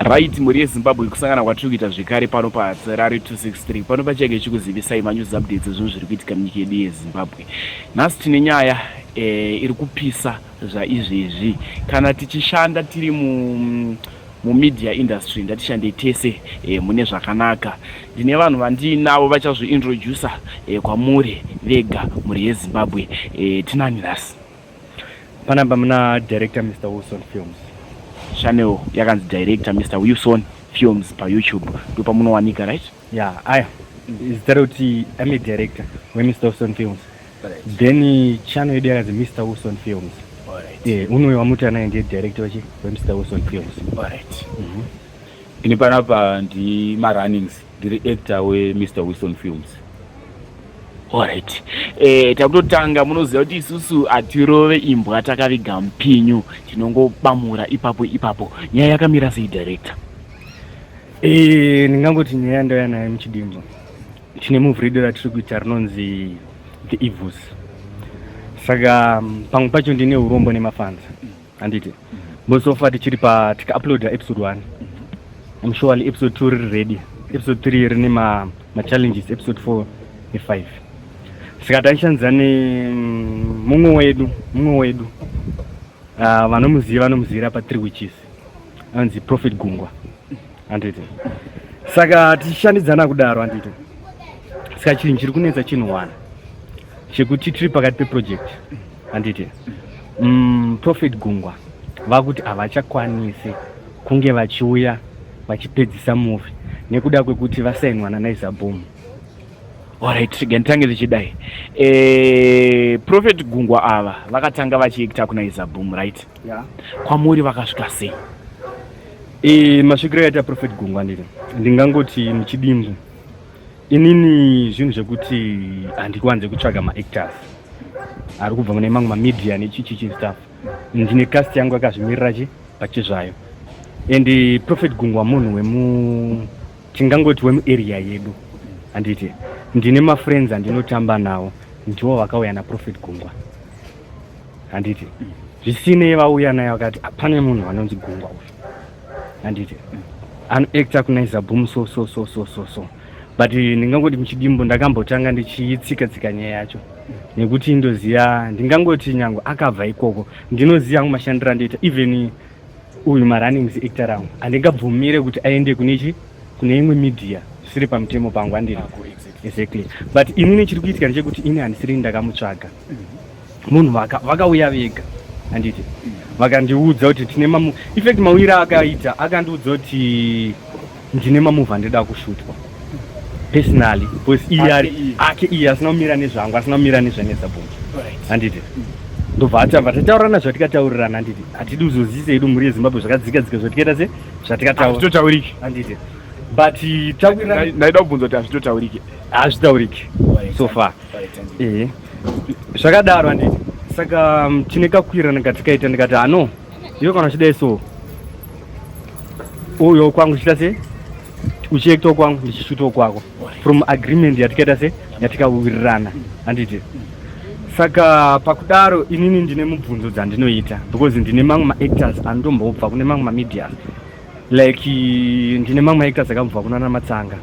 Right, mhuri yeZimbabwe, kusangana kwatiri kuita zvekare pano paHarare 263 pano pachange chikuzivisai manews updates ezvinhu zviri kuitika munyika yedu yeZimbabwe. Nhasi tine nyaya iri kupisa zvaizvezvi. Kana tichishanda tiri mu mumedia industry, ndatishandei tese mune zvakanaka. Ndine vanhu vandiinavo vachazviintrodusa kwamuri vega, mhuri yeZimbabwe. Tinani nhasi? Panapa muna Director Mr Wilson Films. Channel yakanzi Director Mr Wilson Films paYouTube, ndopamunowanika, right? Yeah, aya zita rekuti I'm a director weMr Wilson Films. Then channel yedu yakanzi Mr Wilson Films. Unoyo wamuti anaye ndiye director wechi weMr Wilson Films. Alright. Ini panapa ndi Marunnings, ndiri actor weMr Wilson Films. Alright, takutotanga. Munoziva kuti isusu hatirove imbwa takaviga mupinyu, tinongobamura ipapo ipapo. Nyaya yakamira sei, director? Ndingangoti nyaya ndauya nayo muchidimbo, tine movie redu ratiri kuita rinonzi The Evils. Saka pamwe pacho ndine urombo nemafans, handiti? But so far tichiri pa tikauploada episode 1. I'm surely episode 2 riri ready, episode 3 rine machallenges, episode 4 ne5. Saka taishandisa nemumwe wedu, vanomuziva vanomuzivira pa3 witches, anonzi Prophet Gungwa, handiti? Saka tichishandidzana kudaro, handiti? Saka chinhu chiri kunetsa chinhu one chekuti tiri pakati peproject, handiti? Prophet Gungwa vakuti havachakwanisi kunge vachiuya vachipedzisa movie nekuda kwekuti vasainwa naNaiza Boom. Alright, ganditange tichidai. Prophet Gungwa ava vakatanga vachiacta kuna Boom, right? Yeah. Kwamuri vakasvika sei? Masvikiro akaita Prophet Gungwa, ndiri ndingangoti muchidimbu, inini zvinhu zvekuti handikwanze kutsvaga maactors ari kubva mune mamwe mamedia nechichichi stuff. Ndine cast yangu yakazvimirira chi pachezvayo, and Prophet Gungwa munhu wemu tingangoti wemuarea yedu, handiti? Ndine mafriends andinotamba nawo, ndiwo vakauya naProphet Gungwa, handiti? Zvisinei, vauya naye vakati, "Ah, pane munhu anonzi Gungwa uyu, handiti, anoacta kuNaiza Boom, so so so so so so." But ndingangoti muchidimbu ndakambotanga ndichitsika tsika nyaya yacho nekuti ndoziva, ndingangoti nyange akabva ikoko, ndinoziva hangu mashandiro andoita. Even uyu Marunnings, actor rangu, handingabvumire kuti aende kunechi kune imwe media zvisiri pamutemo pangu, handiri? Exactly. But inini chiri kuitika ndechekuti ini handisiri ndakamutsvaga munhu, vakauya vega, handiti? Vakandiudza kuti tine mamu in fact mawiro akaita, akandiudza kuti ndine mamovie andida kushutwa personally, because iye ari Ake iye. Ake iye, asina kumira nezvangu, asina kumira nezvaNaiza Boom, handiti? Ndobva atabva tataurirana zvatikataurirana, handiti? Hatidi kuzozivisa hedu mhuri yeZimbabwe zvakadzika dzika zvatikaita se zvatikataura. Hazvitotauriki. Handiti? But tawirirana. Ndaida kubvunza kuti hazvitotauriki. Hazvitauriki so far. Ehe, zvakadaro, handiti? Saka tine kakwirana katikaita. Ndikati, "Ano iwe, kana uchidai so, uyo kwangu chiita se uchiactawo kwangu, ndichishutawo kwako," from agreement yatikaita se yatikawirirana, handiti? Saka pakudaro inini ndine mubvunzo dzandinoita, because ndine mamwe maactors anotombobva kune mamwe mamedias, like ndine mamwe maactors akambobva kuna Namatsanga,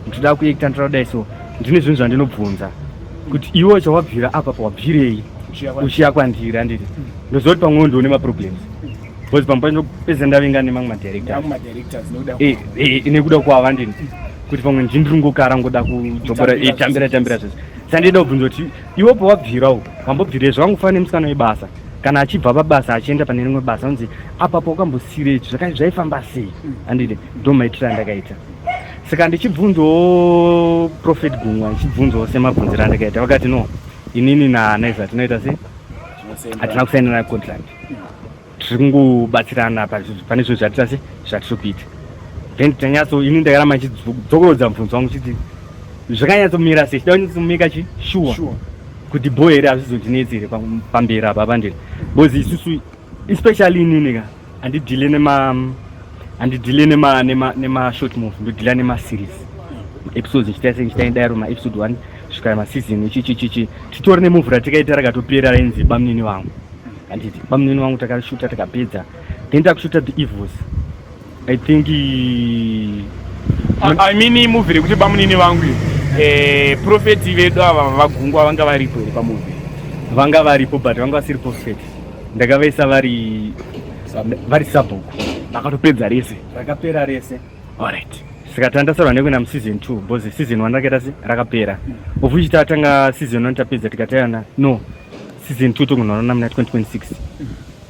ndinoda kuacta, ndinoda kudai. So ndine zvinhu zvandinobvunza kuti iwe chawabvira apa pawabvirei uchiya kwandiri, handiti? Ndoziva kuti pamwewo ndione maproblems, because pamwe pacho ndopedza ndavinga nemamwe madirectors nekuda kwavo, handini? Kuti pamwe ndindiri ngokara ngoda kudzokora, tambira tambira zvese. Saka ndinoda kubvunza kuti iwe pawabvirawo wambobvirei? Zvakangofanana nemusikana webasa, kana achibva pabasa achienda pane rimwe basa, unzi apa paukambosirei, zvaifamba sei, handiti? Ndo maitiro andakaita. Saka ndichibvunzawo Prophet Gungwa, ndichibvunzawo semabvunziro andakaita, vakati, "No, inini naNaiza tinoita sei, hatina kusainana contract, tiri kungobatsirana pane zvinhu zvatita se zvatiri kuita." Then tanyatso ini ndakaramba ndichidzokorodza mubvunzo wangu chiti zvakanyatsomira sei, chida kunyatsomika chi sure kuti bho here, hazvizondinetsi here pamberi apa pandiri? Because isusu, especially inini ka, handidhile nema handidhile nema nema nema short movie, ndodhila nemaseries, maepisodes, ndichiita sei, ndichiita daro maepisode 1 kusvika maseason chichichichi. Titori nemovie ratikaita rakatopera rainzi Bamunini Vangu, handiti? Bamunini Vangu takashuta tikapedza, then takushuta The Evils. I think I mean movie rekuti bamunini vangu eh, prophet vedu ava vagungwa vanga varipo here pamovie? Vanga varipo but vanga vasiri prophet. Ndakavaisa vari vari sabhuku. Vakatopedza rese. Rakapera rese. Alright. Saka tandasarwa nekuenda museason 2 because season 1 rakaita se rakapera. Of which tatanga season 1 tapedza tikatayana no season 2 tokunoona muna 2026.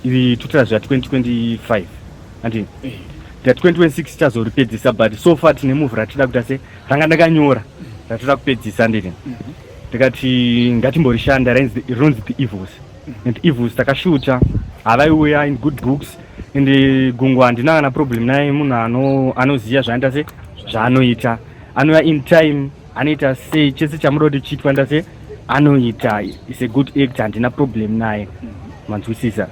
Iri totara zva 2025. Andi ta 2026 tazoripedzisa but so far tine movie ratida kuita se ranga ndakanyora ratida kupedzisa nditi. Tikati ngatimborishanda rainzi rinonzi The Evils. And The Evils takashuta havaiuya in good books and Gungwa handina kana problem naye munhu ano anoziva zvaanoita se zvaanoita anouya in time anoita sei chese chamuda kuti chiitwa nda se anoita is a good actor handina problem naye manzwisisa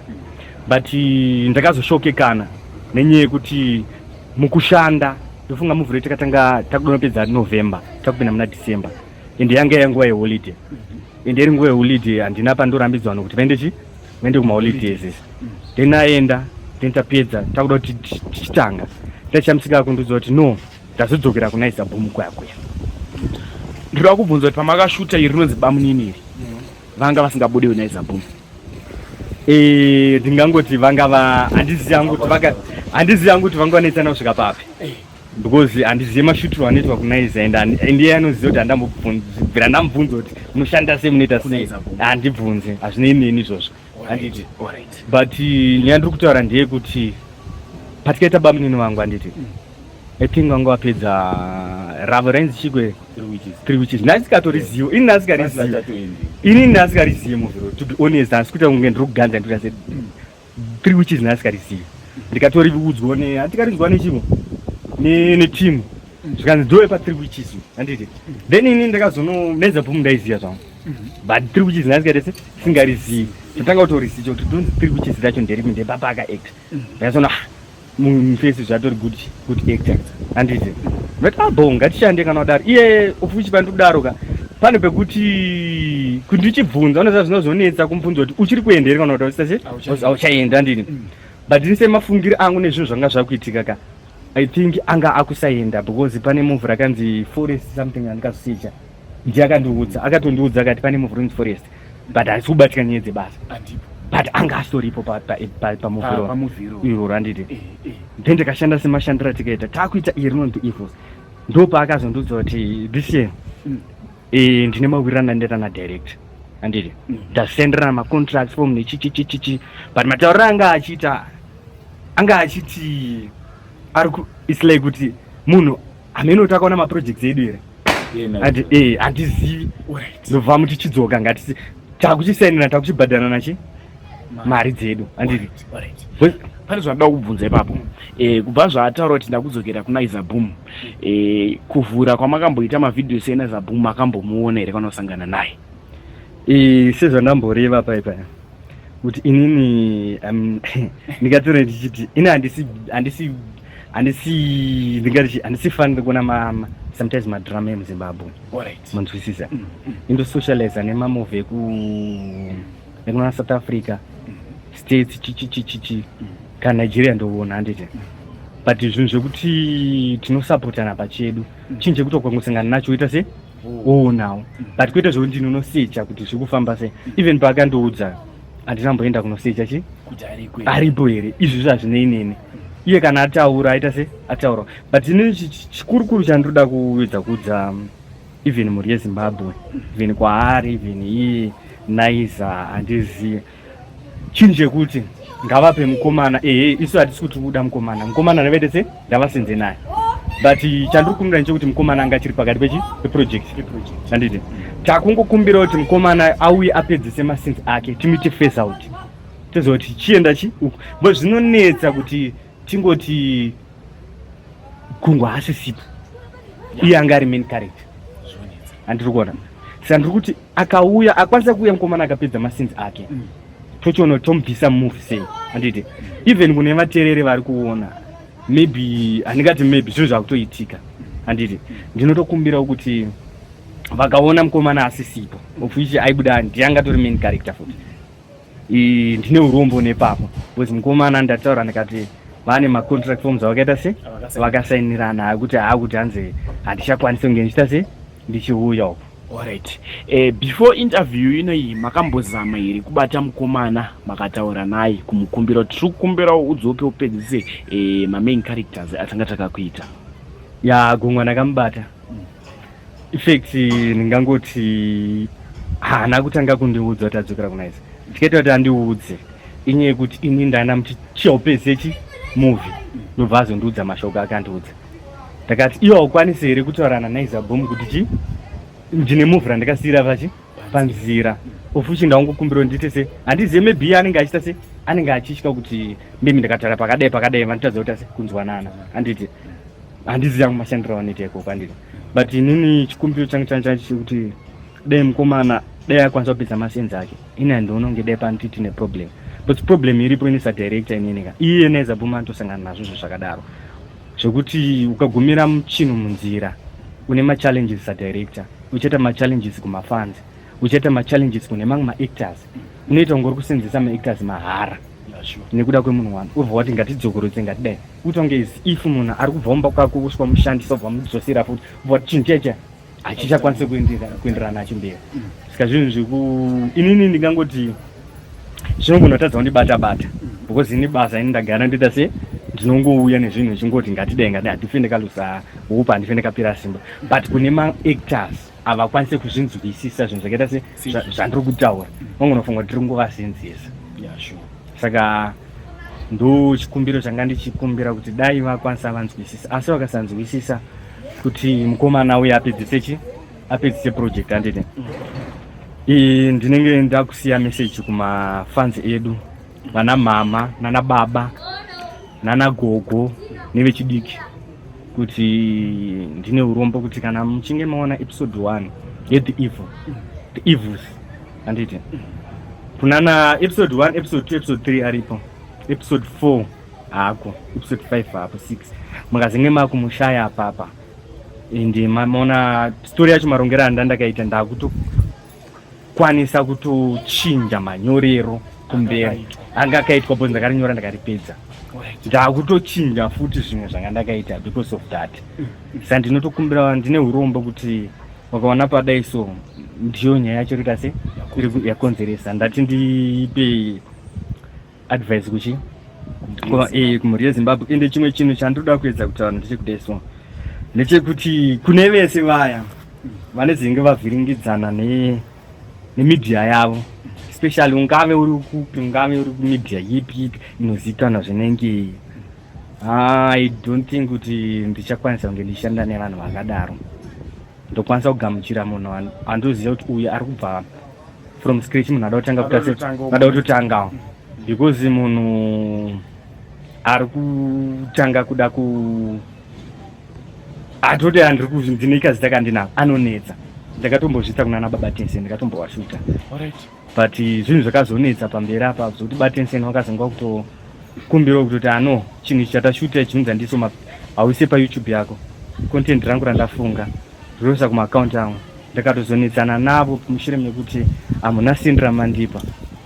but ndakazoshokekana nenyaya yekuti mukushanda ndofunga muvhure takatanga takudonopedza November takupinda muna December and yanga yanguva yeholiday and iri nguva yeholiday handina pandorambidzwa nokuti vaende chi vaende kumaholidays then aenda then tapedza takuda kuti tichitanga ndachamisika kundiudza kuti no ndazodzokera kuna Isabhumu kuya kuya. Ndinoda kubvunza kuti pamakashuta iri rinonzi bamunini iri vanga vasingabudiwi naIsabhumu? Eh, ndingangoti vanga va handizivi hangu kuti vaka handizivi hangu kuti vanga vanetsana kusvika papi because handizive mashutiro anoitwa kunaiza and ndiye anoziva kuti handambobvira ndamubvunza kuti munoshanda sei munoita sei handibvunze hazvinei neni izvozvo handiti but nyaya ndiri kutaura ndeyekuti patikaita bamunini vangu handiti I think vanga vapedza ravo rainzi chikwe three witches ndaisikatorizivo ini ndasikarizivo ini ndasikarizivo muvhiro to be honest handisi kuita kunge ndiri kuganza ndikuita se three witches ndasikarizivo ndikatoriudzwa ne handikarinzwa nechimo neteam zvikanzi ndowe pa three witches handiti then ini ndakazono neza boom ndaiziva zvangu but three witches ndasikaite se singarizivi ndotanga kutorisicha kuti donzi three witches racho nderipi ndepapa aka act ndakazoona ah, mufesi zvatori good good actor handiti but abo ah, ngatishande kana kudaro iye ofuchi pandiri kudaro ka pane pekuti kuti ndichibvunza unoziva zvinozonetsa kumubvunza kuti uchiri kuenda here kana kuti ausase auchaenda handini but ini semafungiro angu nezvinhu zvanga zvakuitika ka I think anga akusaenda because pane movie rakanzi forest something andikazosecha ndiye akandiudza akatondiudza akati pane movie rinzi forest but handisi kubatika nyaya dzebasa but anga asitoripo pamuvhiro iroro handiti eh, eh. then ndikashanda semashandiro atikaita takuita iri rinonzi evils ndopaakazondiudza kuti this year eh, ndine mawirirana ndaita nadirect handiti ndasenderana macontracts form nechichichichichi but matauriro anga achiita anga achiti ari its like kuti munhu hameno kuti akaona maprojects edu here eh, handizivi ndobva muti chidzoka ngatisi takuchisainira takuchibhadharana nachi mari dzedu handiti pane zvandida kubvunza ipapo eh, kubva zvaataura kuti ndakudzokera kuna Izaboom eh, kuvhura kwamakamboita mavideos ena Izaboom makambomuona here kana kusangana naye? Sezvandamboreva pai paya kuti inini ndingatore ndichiti ini handisi handisi handisi ndingati handisi faniri kuona ma sometimes madrama emuZimbabwe manzwisisa indosocializa nemamovie eku nekuna South Africa States chichichichichi kana Nigeria ndoona handiti but zvinhu zvekuti tinosapotana pachedu chinhu chekuti ukangosangana nacho woita se woonawo but kwete zvekuti ndinonosecha kuti zviri kufamba sei even paakandiudza handinamboenda kunosecha chi aripo here izvizvi hazvinei neni iye kana ataura aita se ataura but ini chikurukuru chandinoda kuedza kuudza even mhuri yeZimbabwe even kwaari even iye Naiza handizivi chinhu chekuti ngavape mukomana ehe isu hatisi kuti kuda mukomana mukomana ndavaite se ndavasenze naye but chandiri kumbira ndechekuti mukomana anga achiri pakati pechi peproject handiti takungokumbira kuti mukomana auye apedzise mascenes ake timuite face out toziva kuti chienda chi uku but zvinonetsa kuti tingoti Gungwa haasisipo iye anga ari main character handiri kuona saka ndiri kuti akauya akwanisa kuuya mukomana akapedza mascenes ake tochiona tomubvisa movie sei handiti even kune vaterere vari kuona maybe handingati maybe zvinhu zvakutoitika handiti ndinotokumbirawo kuti vakaona mukomana asisipo of which aibuda ndiye angatori main character futi ndine urombo nepapo because mukomana ndataura ndikati Vane macontract forms avakaita se vakasainirana akuti haakuti hanzi handichakwanisi kunge ndichiita se ndichiuya uko. Alright. Before interview inoyi makambozama here kubata mukomana makataura naye kumukumbira kuti tiri kukumbirawo udzoke upedzise mamain characters atanga takakuita? Ya, Gungwa ndakamubata. In fact ndingangoti haana kutanga kundiudza kuti adzokera kuna Naiza. Tikaita kuti andiudze inyaya yekuti ini ndana muti chiyaupedze chi movie, ndobva azondiudza mashoko akandiudza. Ndakati, iwe haukwanisi here kutaura naNaiza Boom kuti chi ndine movie randakasiyira pachi panzira, ofuchi ndaungokumbira ndiite se handizive, maybe anenge achiita se anenge achitya kuti maybe ndakataura pakadai pakadai vanotadza kuita se kunzwanana, handiti? Handizivi yangu mashandiro avanoita ikoko, handiti? But inini chikumbiro changu changu chekuti dai mukomana dai akwanisa kupedza mascenes ake, ini handiona kunge dai panoti tine problem, but problem iripo ini sadirector inini ka, iye Naiza Boom anotosangana nazvo zvo zvakadaro zvekuti ukagumira chinhu munzira une machallenges. Sadirector uchaita machallenges kumafans, uchaita machallenges kune mamwe maactors, unoita kunge uri kusenzesa maactors mahara nekuda kwemunhu wani. Ubva wati ngatidzokorodze, ngatidai, kuita kunge is if munhu ari kubva mumba kwako kusvika mushandisa, ubva mudzosera futi, ubva wati chinhu cheche hachichakwanisi kuenderana nacho mberi. Saka zvinhu zveku inini ndingangoti zvinogona kutadza kundibata bata because ini basa ini ndagara ndoita se ndinongouya nezvinhu zvichingoti ngatidai ngatidai, handife ndakalusa hope, handife ndakapera simba. But kune maactors havakwanisi kuzvinzwisisa zvinhu zvakaita se zvandiri kutaura, vangonofunga kuti tiri kungovasenzesa. Saka ndo chikumbiro changa ndichikumbira kuti dai vakwanisa vanzwisisa, asi vakasanzwisisa kuti mukomana uye apedzise chi apedzise project, handiti? Ndinenge ndakusiya message kumafans edu, vana mama nana baba nana gogo nevechidiki, kuti ndine urombo kuti kana muchinge maona episode 1 yethe evil, the evils, handiti? Kunana episode 1, episode 2, episode 3 aripo, episode 4 haako, episode 5 hapo, 6 mukazenge makumushaya apapa. Ende maona story yacho, marongero andandakaita, ndakutokwanisa kutochinja manyorero kumberi anga akaitwa because ndakarinyora ndakaripedza, ndakutochinja futi zvimwe zvanga ndakaita because of that. Saka ndinotokumbira, ndine urombo kuti wakaona padai so ndiyo nyaya yacho rita se iri yakonzeresa. Ndati ndipe advice kuchi kumhuri yeZimbabwe. Ende chimwe chinhu chandinoda kuedza kutaura ndechekudai so, ndechekuti kune vese vaya vanezenge vavhiringidzana nemedia yavo, especially ungave uri kupi, ungave uri kumedia yipi yipi inozivikanwa zvinenge, I don't think kuti ndichakwanisa kunge ndichishanda nevanhu vakadaro. Ndokwanisa kugamuchira munhu andoziva kuti uyu ari kubva from scratch, munhu ada kutanga kuita se ada kutotangawo, because munhu ari kutanga kuda ku atoti andiri ndine kazita kandinako anonetsa. Ndakatombozviita kunana Baba Tensen, ndakatombovashuta, but zvinhu zvakazonetsa pamberi apa zvokuti Batensen vakazonga kutokumbirawo kutoti ano chinhu ichi chatashuta chinonzi handiso hauise paYouTube yako, content rangu randafunga rinoisa kumaakaunti angu. Ndakatozonetsana navo mushure mekuti hamuna sindi ramandipa,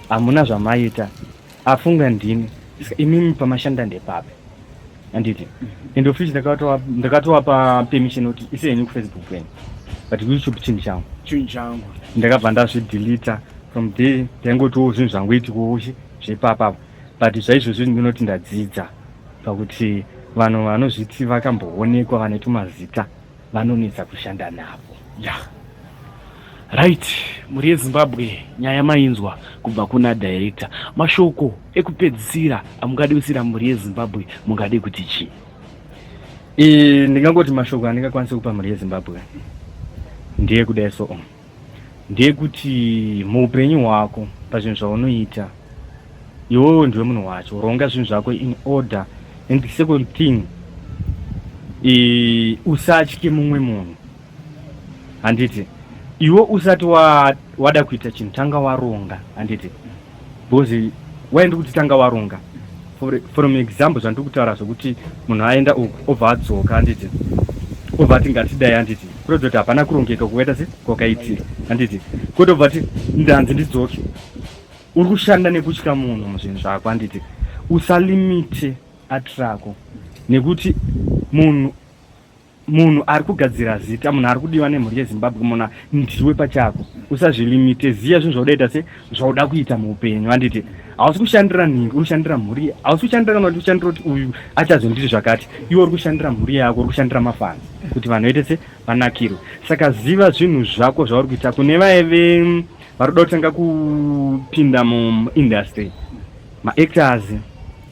hamuna zvamaita, afunga ndini. Saka imimi pamashanda ndepapi, handiti? And of which ndakatovapa permission kuti ise henyu kuFacebook kwenyu, but YouTube chinhu changu. Chinhu changu. Ndakabva ndazvidelita from there. Ndaingotiwo zvinhu zvangoitikawo zvepapapo, but zvaizvozvi ndinoti ndadzidza pakuti vanhu vanozviti vakamboonekwa vane tumazita vanonetsa kushanda navo. Ya, right. Mhuri yeZimbabwe, nyaya mainzwa kubva kuna director. Mashoko ekupedzisira amungadi kusira mhuri yeZimbabwe mungade kuti chii? Ndingangoti mashoko andingakwanisa kupa mhuri yeZimbabwe ndeyekudai so, ndeyekuti muupenyu hwako, pazvinhu zvaunoita, iwewe ndiwe munhu wacho, ronga zvinhu zvako in order. And the second thing, usatye mumwe munhu, handiti? Iwe usati wada kuita chinhu, tanga waronga, handiti? Because waendi kuti tanga waronga. For example, zvandiri kutaura zvokuti munhu aenda uku obva adzoka, handiti? Obva ati ngatidai, handiti? Kuratidza kuti hapana kurongeka kukaita se kwakaitika, handiti? Kwete obva ati ndanzi ndidzoke. Uri kushanda nekutya munhu muzvinhu zvako, handiti? Usalimite. art rako nekuti munhu munhu ari kugadzira zita, munhu ari kudiwa nemhuri yeZimbabwe, munhu ndiwe pachako. Usazvilimite, ziya zvinhu zvaudaita se zvauda kuita muupenyu. Handiti hausi kushandira nhingi, unoshandira mhuri. Hausi kushandira kana kuti ushandira kuti uyu achazonditi zvakati. Iwe uri kushandira mhuri yako, uri kushandira mafans kuti vanhu vaite se vanakirwe. Saka ziva zvinhu zvako zvauri kuita. Kune vaive vari kuda kutanga kupinda muindustry, maactors,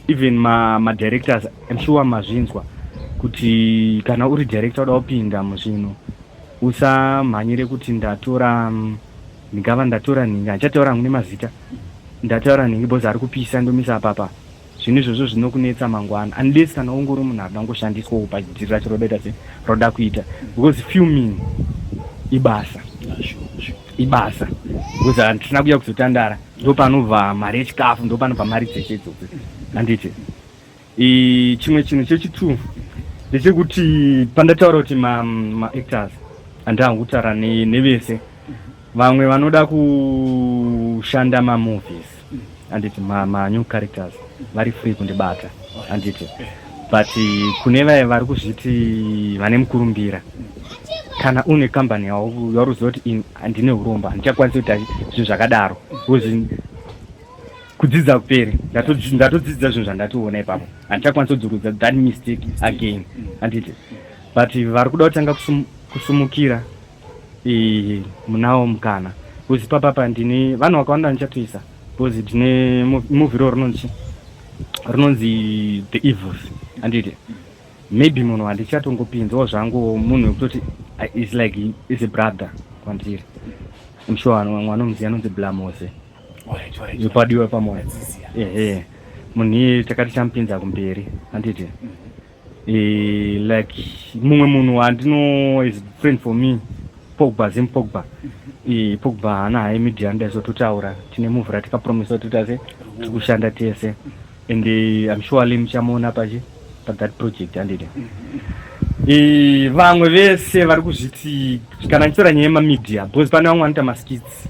even madirectors, ma I'm sure mazvinzwa kuti kana uri director uda kupinda muzvinhu, usamhanyire kuti ndatora, ndingava ndatora nhingi, handichataura hangu nemazita, ndataura nhingi because ari kupisa, ndomisa apapa. Zvinhu izvozvo zvinokunetsa mangwana, unless kana ungori munhu arida kungoshandiswawo padhiri racho rodaita se roda kuita, because filming ibasa, ibasa, because handisina kuuya kuzotandara. Ndo panobva mari yechikafu, ndo panobva mari dzese idzodzo, handiti? Chimwe chinhu chechi2 ndechekuti pandataura kuti maactors, handihangu kutaura nevese vamwe vanoda kushanda mamovies, handiti? Manew characters vari free kundibata, handiti? But kune vaya vari kuzviti vane mukurumbira, kana une kambani yauri kuziva kuti handine urombo, handichakwanisi kuita zvinhu zvakadaro, because kudzidza kuperi. Ndatodzidza zvinhu zvandatoona ipapo, handichakwanisi kudzurudza that mistake again, handiti? But vari kuda kutanga kusumukira, munawo mukana, because papapa ndine vanhu vakawanda ndichatoisa, because ndine movie ro rinonzi The Evils, handiti? Maybe munhu handichatongopinzawo zvangu, munhu wekutoti is like is a brother kwandiri. I'm sure vamwe vanomuziva, anonzi Blamose padiwa pamoyo. Ehe, munhu iye takati chamupinza kumberi, handiti? Like mumwe munhu wandino is friend for me, Pogba, Zim Pogba. Pogba haana haye media andaizototaura. Tine movie ratikapromisa kuti tase tiri kushanda tese, and I'm surely muchamuona pachi pathat project, handiti? Vamwe vese vari kuzviti, kana ndichitora nyaya yemamedia, because pane vamwe vanoita maskits.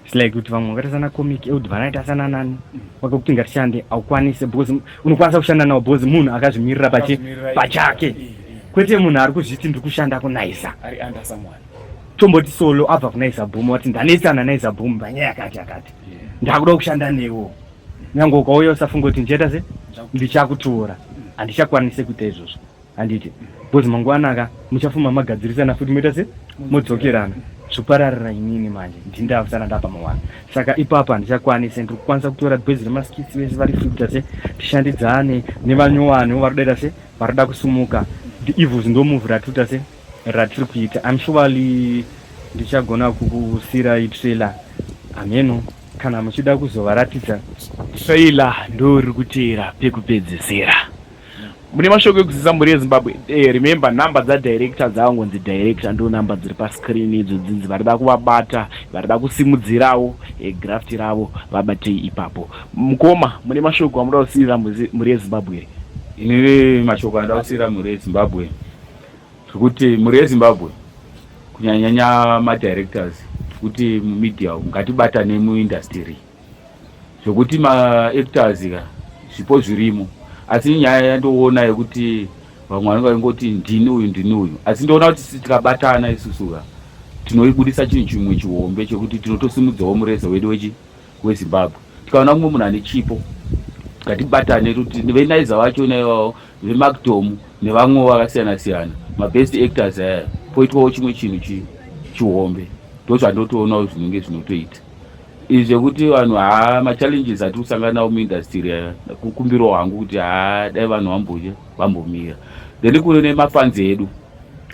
It's like kuti vamwe vakaita sana Comic Eld, vanoita sana nani, vakakuti ngatishande, haukwanise, because unokwanisa kushanda nawo because munhu akazvimirira pachake, kwete munhu ari kuzviti ndiri kushanda kuNaiza. Ari under someone. Tomboti Solo abva kuNaiza Boom, wati ndanetsana Naiza Boom panyaya yakati yakati, ndakuda kushanda newo. Nyange ukauya, usafunga kuti ndichaita se ndichakutora, handichakwanise kuita izvozvo, handiti? Because mangwana ka muchafuma magadzirisana futi, moita se modzokerana, zvopararira. Inini manje ndindavusana ndapa mawana, saka ipapo handichakwanise. Ndiri kukwanisa kutora bhezi remaskits, vese vari free kuita se tishandidzane nevanyowani vari kudaita se varikuda kusumuka. The Evils ndo movie ratiri kuita se ratiri kuita. I'm surely ndichagona kukusirai trailer, hameno kana muchida kuzovaratidza. Trailer ndo riri kuteera pekupedzisira. Mune mashoko ekuzivisa mhuri yeZimbabwe? Remember, nhamba dzadirector dzavangonzi director ndo nhamba dziri pascreen idzo dzinzi varida kuvabata, varida kusimudzirawo graft ravo, vabatei ipapo. Mukoma, mune mashoko amuda kusiyira mhuri yeZimbabwe here? Inini mashoko anoda kusiyira mhuri yeZimbabwe, zvekuti mhuri yeZimbabwe, kunyanyanya madirectors, kuti mumedia ngatibatane muindustry, zvekuti maactors ka zvipo zvirimo, asi nyaya yandoona yekuti vamwe vanenge vachingoti ndini uyu, ndini uyu, asi ndoona kuti tikabatana isusu ka tinoibudisa chinhu chimwe chihombe chekuti tinotosimudzawo mureza wedu wechi weZimbabwe. Tikaona mumwe munhu ane chipo, ngatibatane kuti veNaiza vacho naivavo, veMacdom nevamwewo vakasiyana siyana, mabest actors aya, poitwawo chimwe chinhu chihombe. Ndo zvandotoonawo zvinenge zvinotoita izvi zvekuti vanhu haa machallenges atiri kusangana nawo muindustry aya, kukumbirawo hangu kuti haa dai vanhu vamboche vambomira. Then kune nemafans edu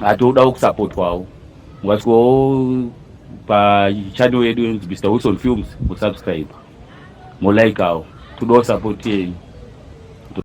atodawo kusapotwawo, mukasvikawo pachannel yedu inonzi Mr Wilson Films, musubscribe, molikawo, todawo support yenyu.